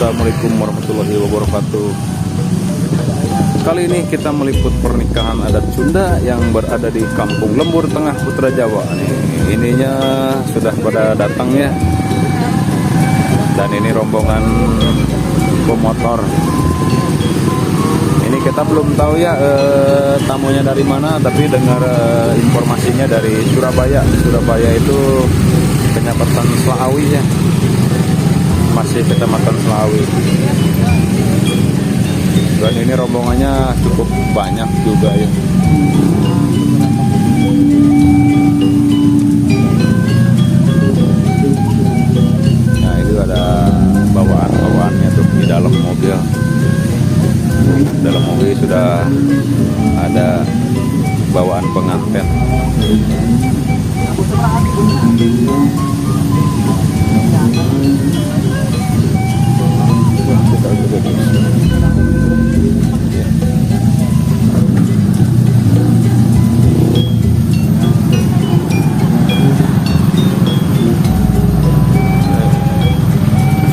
Assalamualaikum warahmatullahi wabarakatuh. Kali ini kita meliput pernikahan adat Sunda yang berada di Kampung Lembur Tengah, Putrajaya. Nih, ininya sudah pada datang ya. Dan ini rombongan pemotor. Ini kita belum tahu ya tamunya dari mana, tapi dengar informasinya dari Surabaya. Surabaya itu Kecamatan Selaawi ya, masih Kecamatan Selaawi. Dan ini rombongannya cukup banyak juga ya. Nah, itu ada bawaan-bawaannya tuh di dalam mobil. Dalam mobil sudah ada bawaan pengantin.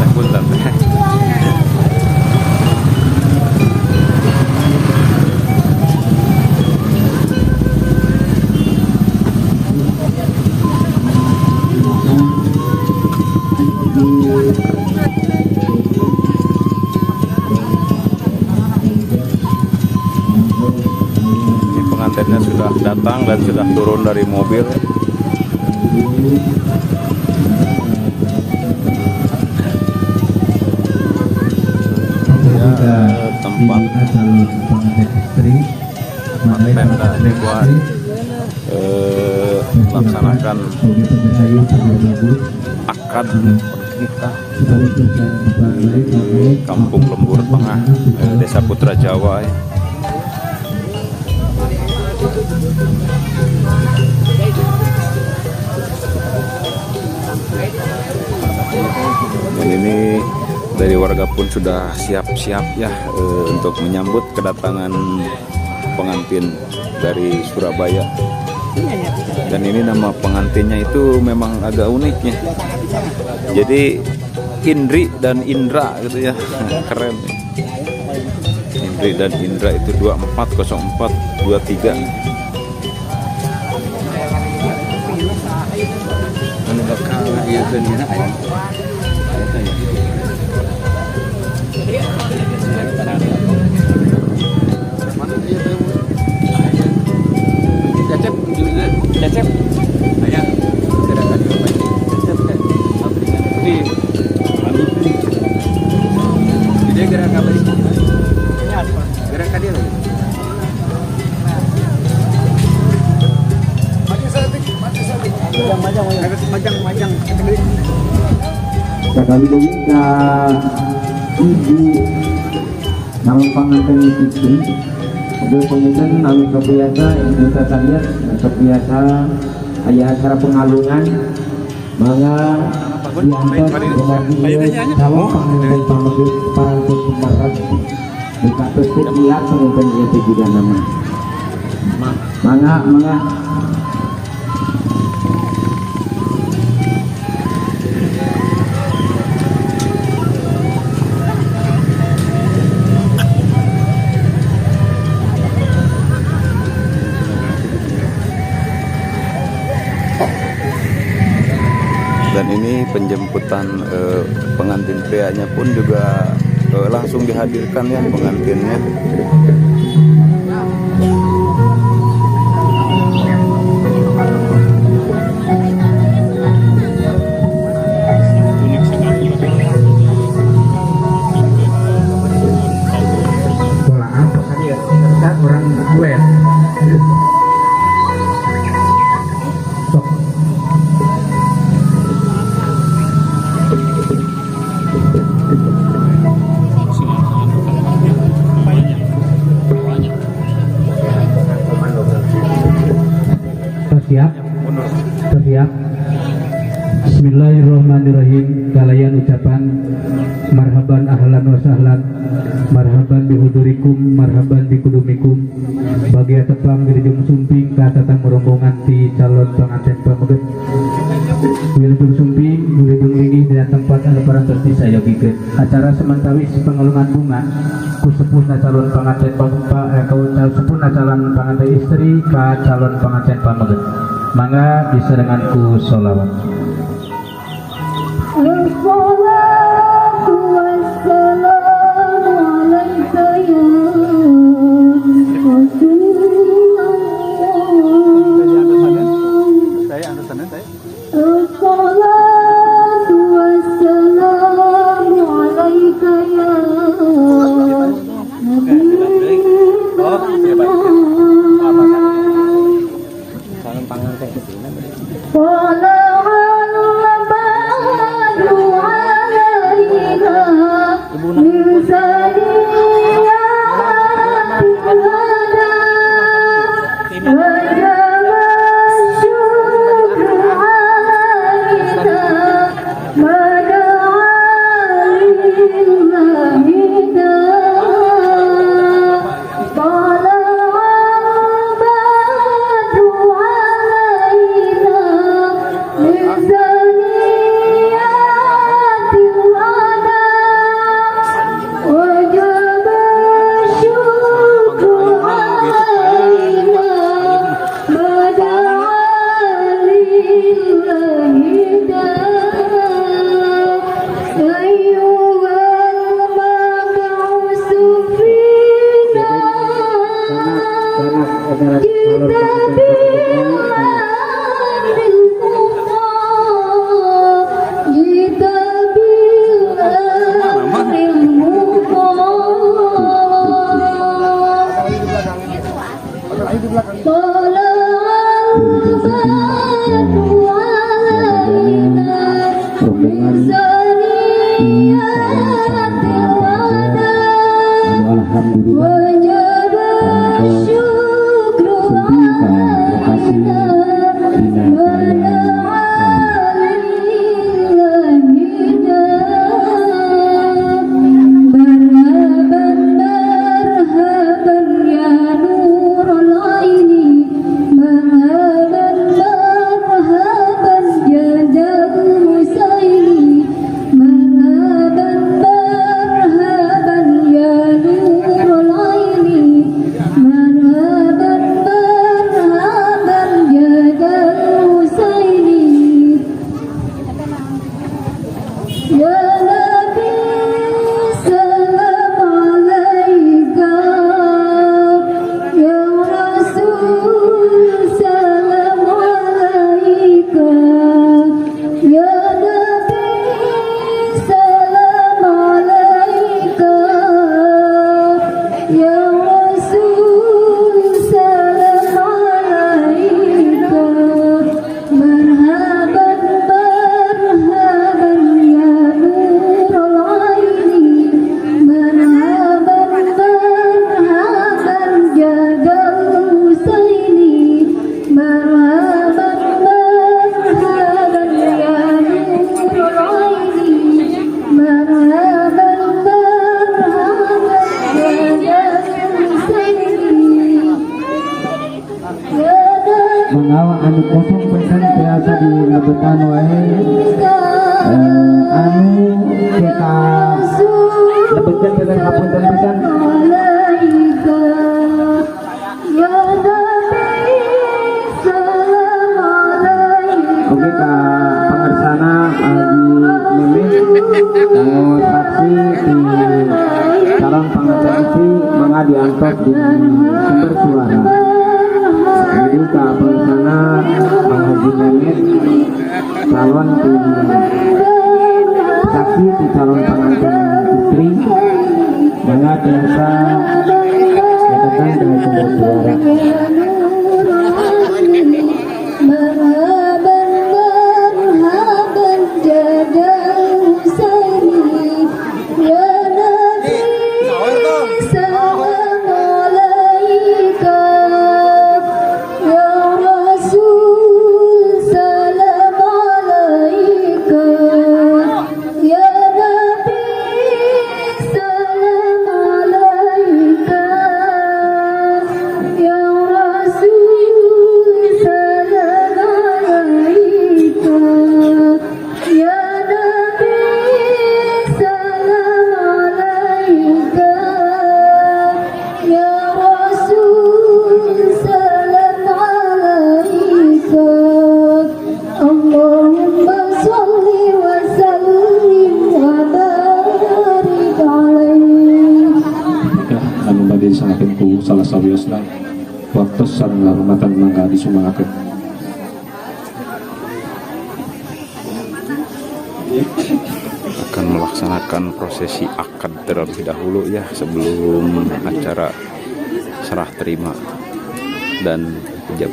Teh, punten, teh. Ini pengantinnya sudah datang dan sudah turun dari mobil. Ya, tempat calon pengantin istri tenda buat melaksanakan akad nikah di Kampung Lembur Tengah, Desa Putrajaya ya. Dan ini dari warga pun sudah siap-siap ya untuk menyambut kedatangan pengantin dari Surabaya. Dan ini nama pengantinnya itu memang agak unik ya. Jadi Indri dan Indra gitu ya. Keren. Indri dan Indra itu 2404 23. Anu bakal ieu nya aya. Eta ya. Mana ieu teh? Cecep, Cecep. Aya. Gerakan ieu apa? Cecep teh. Di Dia gerak apa sih? Gerak dia lagi. Majang, majang, majang. Sekali lagi ke ibu calon pengantin istri. Ibu pengantin anu kebiasa kita lihat kebiasa aya acara pengalungan, mangga diantos dumargi calon pengantin pameget parantos tumaras buka tutup lihat pengantin ieu juga nama, mangga mangga. Dan ini penjemputan pengantin prianya pun juga langsung dihadirkan ya pengantinnya. Pola apa kan ya kan orang gue sok. Siap? Siap. Bismillahirrahmanirrahim. Kalayan ucapan marhaban, ahlan wa sahlan, marhaban bihudurikum, marhaban bikudumikum. Bagi tepang wilujeng sumping ka tamu rombongan ti calon pengantin pameget. Wilujeng sumping. Wilujeng linggih dina tempat anu parantos disayogikeun. Acara samentawis pengalungan bunga ku sepuhna calon panganten sepuhna calon panganten istri ka calon panganten pameget. Mangga disarengan ku sholawat. الصلاة والسلام عليك يا رسول الله. Saya antosan saya. الصلاة والسلام عليك يا نبي. Oh, iya, Pak. Calon panganten kesini. طلع البدر علينا من ثنيات الوداع، وجب الشكر علينا ما دعا لله داع. طلع البدر علينا من ثنيات الوداع، وجب الشكر علينا ما دعا لله داع. أيها المبعوث فينا Karena acara جئت calon panganten بالأمر المطاع، جئت بالأمر المطاع. طلع البدر علينا من ثنيات الوداع، Alhamdulillah وجب الشكر علينا ما دعا لله داع. مرحبا مرحبا يا نور العين، مرحبا مرحبا جد الحسين، مرحبا مرحبا يا نور العين، مرحبا مرحبا جد الحسين. يا نبي سلام عليك، يا رسول سلام عليك، يا نبي سلام عليك، يا رسول سلام عليك. مرحبا مرحبا يا نور العين، مرحبا مرحبا جد الحسين، مرحبا مرحبا يا نور العين، مرحبا مرحبا جد الحسين، يا Mangga anu kosong pisan biasa dilebetan wae, anu kita lebetkeun dengan hapunten pisan. عليك يا نبي سلام عليك. Oke, ka pangersana Haji Mimin kanggo saksi di calon panganten istri, mangga diantos di sumber suara. Jadi ka pangersana Bang Haji Mimin calon di saksi di calon pengantin istri, mangga biasa katakan dengan sumber suara. مرحبا مرحبا جد الحسين، يا نبي سلام عليك، يا رسول سلام عليك. Salah sawiosna waktos sareng ngahormatan mangga disumanggakeun. Akan melaksanakan prosesi akad terlebih dahulu ya, sebelum acara serah terima dan ijab.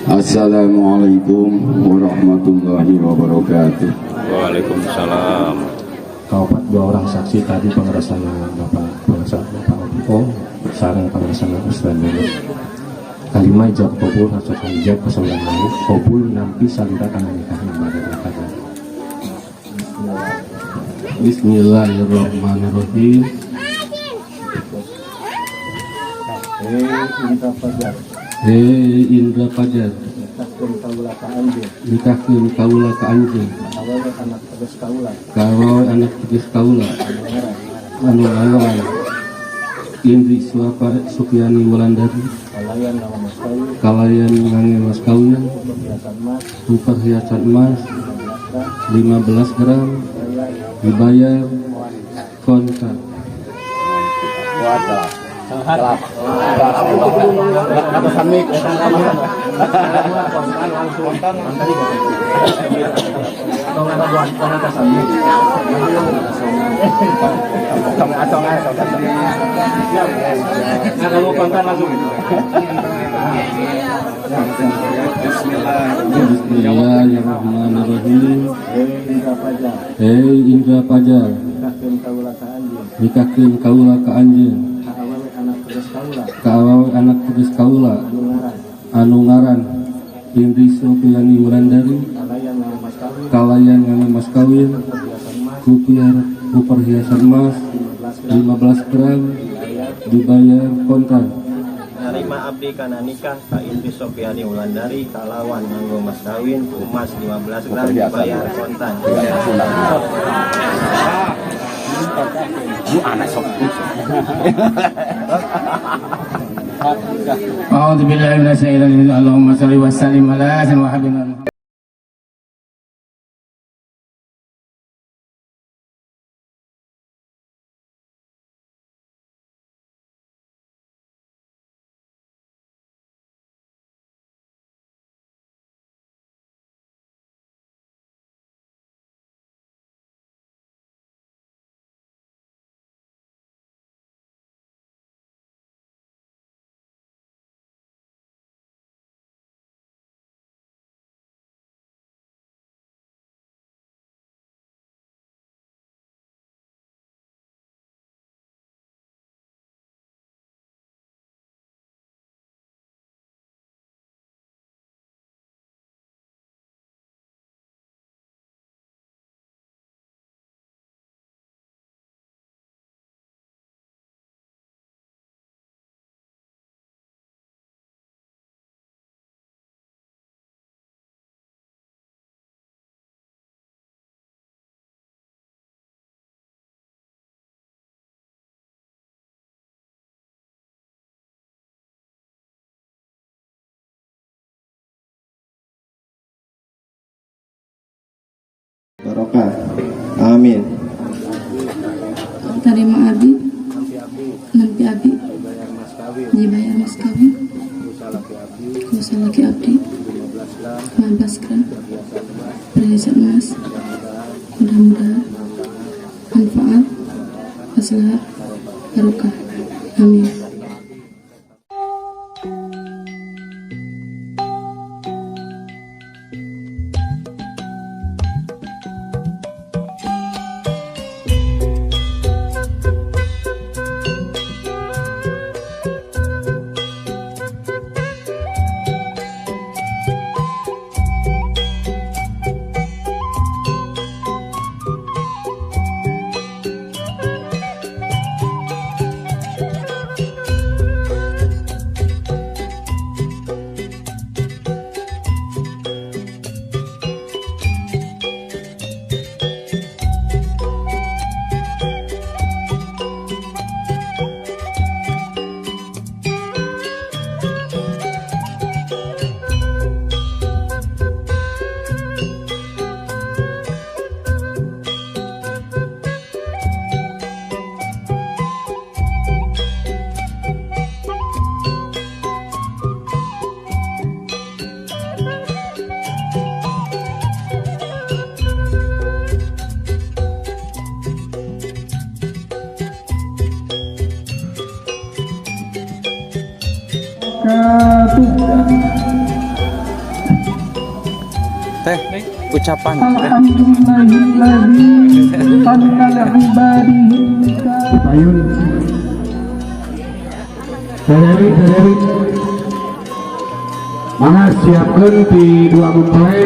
Assalamualaikum warahmatullahi wabarakatuh. Waalaikumsalam. Kaopat, dua orang saksi tadi, pangrasana Bapak Pengasana Bapak Odiko sareng pangrasana Ustaz Yunus. Kalima, ijab kabul, hartos ijab kasaurang lain kabul nampi salira kana nikah bade dilakukan. Bismillahirrahmanirrahim. Hei Indra Fajar. Hei Indra Fajar. Nikahkeun kaula ka anjeun. Nikahkeun kaula ka anjeun. Awewe anak tegas kaula. Ka awewe anak tegas kaula. Anu ngaran. Anu ngaran Indri Suapa Supiani Wulandari. Kalayan nganggo mas kawin. Kalayan nganggo mas kawin. Perhiasan emas. Perhiasan emas 15 gram. Dibayar kontan. Wadah. Gelap. Atasan mik. Langsung. Atasan mik. Kalau kontan langsung. Bismillahirrahmanirrahim. Hei Indra Fajar. Nikahkeun kaula ka anjeun. Nikahkeun kaula ka anjeun. Ka awewe anak tegas kaula. Ka awewe anak tegas kaula. Anu ngaran. Anu ngaran Indri Sofiani Wulandari. Kalayan nganggo mas kawin. Kalayan nganggo mas kawin. Perhiasan emas. Ku perhiasan emas 15 gram dibayar kontan. Narima abdi kana nikah ka Indri Sofiani Wulandari kalawan nganggo mas kawin emas 15 gram dibayar kontan. Bu anak sok. A'udzubillahi minasyaitonir rajim. Allahumma shalli wa sallim ala sayyidina Muhammad. Barokah. Amin. Tarima abdi. Nampi abdi. Dibayar mas kawin. Ku salaki abdi. 15 gram. Perhiasan emas. Mudah-mudahan manfaat, maslahat, barokah. Amin. Teh, ucapan teh. Alhamdulillahilladzi sanna li'ibadihi. Payun. Dewi, Dewi. Mangga siapkeun di dua mempelai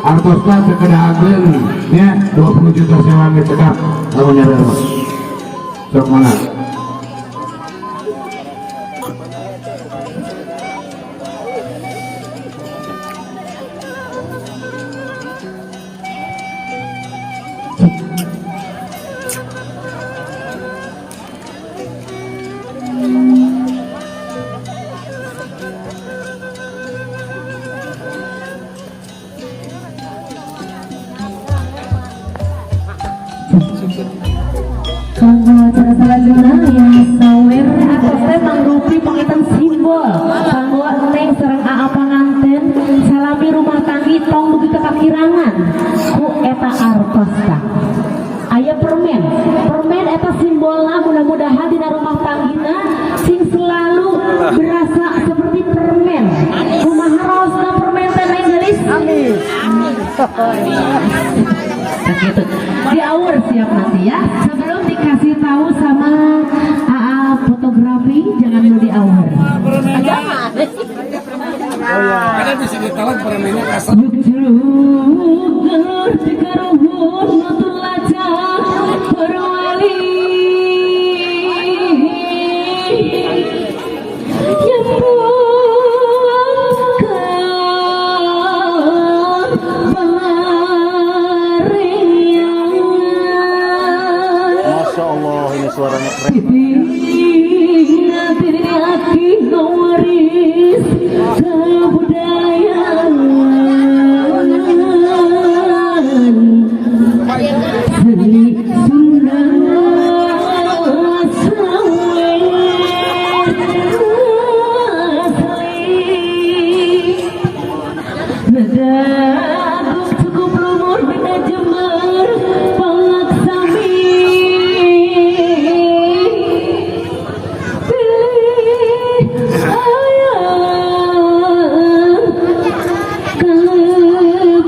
artosna sekedah ageung nya, 20 juta sewang geus cekap lamun nyari mah. Sok mangga. Kanggo acara selanjutnya ya sawer atau mangrupi pangitan simbol kanggo neng sareng aa panganten salami rumah tanggi tong dugi ka kakirangan ku eta artos. Tah, aya permen, permen eta simbolna, mudah-mudahan dina rumah tanggina sing selalu berasa seperti permen. Kumaha raosna permen teh, Neng Gelis? Amin. Gitu. Diaur siap nanti ya. Sebelum dikasih tahu sama AA fotografi, jangan dulu diaur. Karena bisa ditelan permennya kasar. Juk juk dikaruhun nutul lajang perwali yang bukan pelarian. Masya Allah, ini suaranya keren. Ingat aki waris kebudayaan seni Sunda sawer asli. Nadagung cukup lumur bina jember pangaksami pilih ayam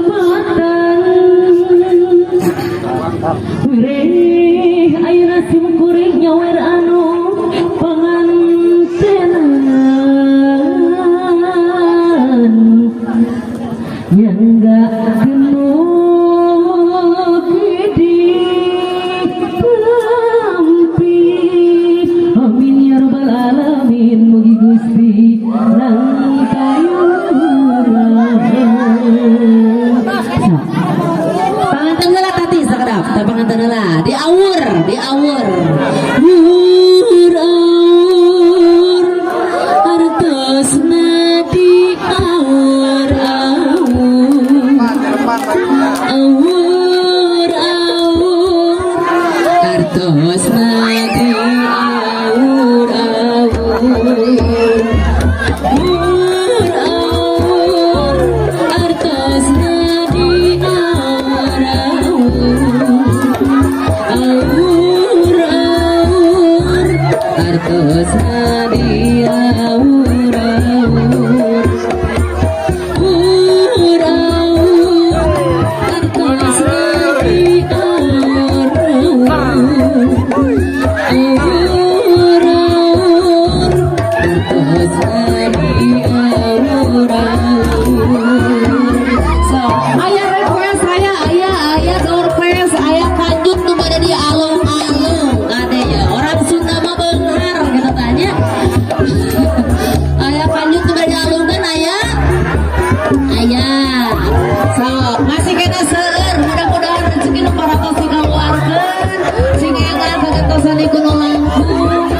kalepatan. Wireh ayeuna sim kuring nyawer anu pangantenan yang gak di tampi. Amin ya rabbal alamin, mugi Gusti nang kayuran. Panganten heula tadi sakedap teh, panganten heula diawur, diawur. Wur aur artosna diawur awur awur awur artosna diawur awur awur awur artosna diawur awur awur artosna diawur awur awur awur artosna diawur awur awur artosna diawur awur. So, aya request saya, aya aya door prize, aya kanjut nu bade di alung-alung ade ya. Orang Sunda mah beunghar gitu tanya. Aya kanjut nu bade dialungkeun aya? Aya. So, masih kena seueur, mudah-mudahan rezeki nu paratos dikaluarkeun, sing enggal kagentosan iku nu langkung.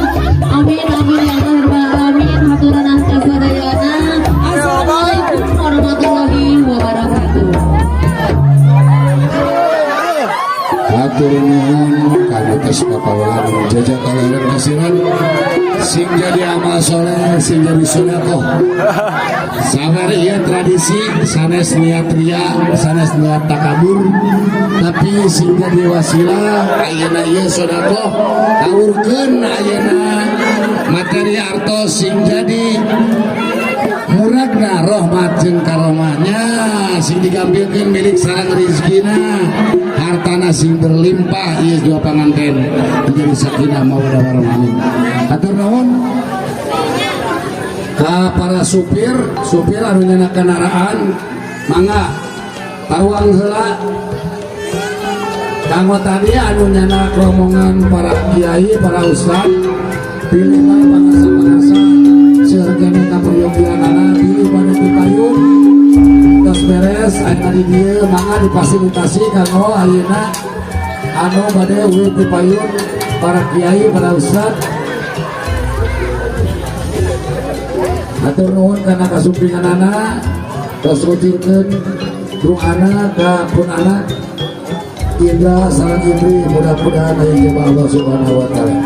Amin amin ya Allah rabbal alamin. Haturanan kasadayana. Assalamualaikum warahmatullahi wabarakatuh. Hatur nuhun kana tos papawalan jajak kalian kasiran, sing jadi amal soleh, sing jadi sodakoh. Sabar, iya, tradisi sanes niat ria, sanes niat takabur, tapi sing jadi wasilah ayeuna ieu sodakoh, awurkeun ayeuna materi artos sing jadi Digampilkeun milik sareng rizkina, hartana sing berlimpah ieu dua panganten menjadi sakinah mawaddah warahmah. Amin. Hatur nuhun ka para supir, supir anu nyana kendaraan mangga taruang heula. Kanggo tadi anu nyana rombongan para kiai, para ustad, pilih bae pangarsa-pangarsa seueur keneh kaperyogianana, pilih bade pipayun. Tos beres aya di dieu, mangga difasilitasi kanggo ayeuna anu bade uih pipayun para kiai, para ustad. Hatur nuhun kana kasumpinganana, tos ngucurkeun doana ka pun anak Indra sareng Indri, mudah-mudahan aya ijabah Allah Subhanahu wa taala.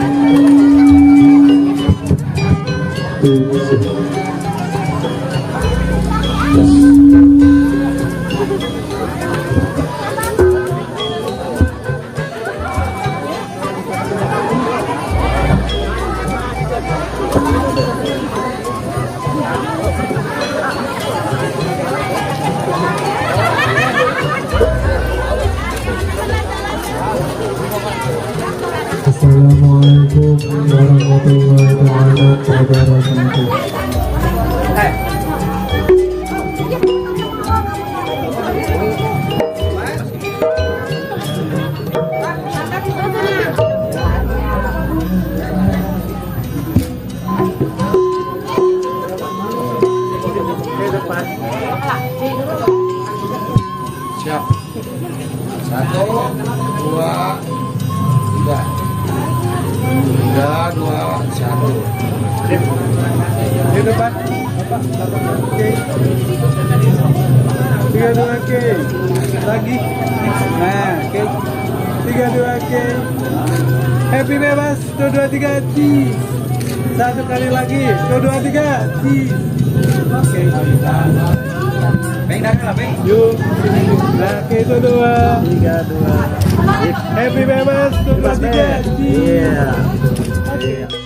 Assalamualaikum warahmatullahi wabarakatuh. Siap. 1, 2, 3. 3, 2, 1. Di depan. Bapak, bapak, oke. 3, 2, oke. Lagi. Nah, oke. 3, 2, oke. Happy bebas. 1, 2, 3, cheese. Satu kali lagi. 1, 2, 3, cheese. Oke. Beng, dah lah, beng. Yuk. Nah, oke, 1, 2, 3, 2. Happy bebas. 1, 2, 3, cheese. Iya. Oke.